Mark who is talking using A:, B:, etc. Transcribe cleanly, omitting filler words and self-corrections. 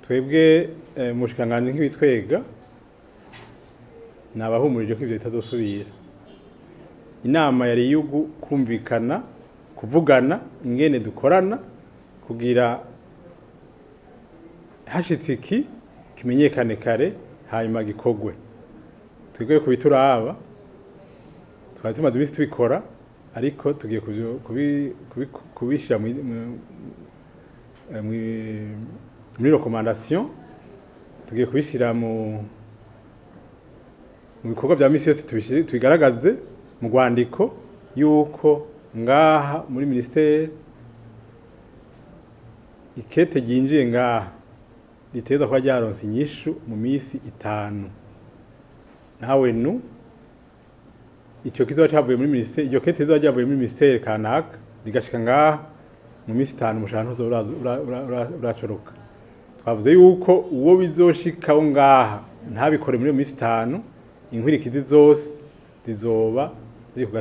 A: Twebwe mu bushikiranganji nk'ibitwega nabahumurije ko ivyo bitazosubira. Inama yari iyo kumvikana, kuvugana ingene dukorana kugira hashitse iki kimenyekane kare, hanyuma gikorwe. Twebwe kubituraba twari tumaze iminsi tubikora, ariko tugiye kubishira muri recommandation, tugiye kubishira mu bikorwa vya misi yose, tubigaragaze mu rwandiko yuko ngaha muri ministère ikete ryinjiye ngaha ritegerezwa kuba ryaronse inyishu mu misi 5. Nawe nu ico kizoba cavuye muri ministère, iryo kete rizoba ryavuye muri ministère kanaka rigashika ngaha mu misi 5, umushahara ntuzoba uracoroka. Twavuze yuko uwo bizoshikaho ngaha ntabikore muri iyo misi 5, inkurikizi zose zizoba ziri ku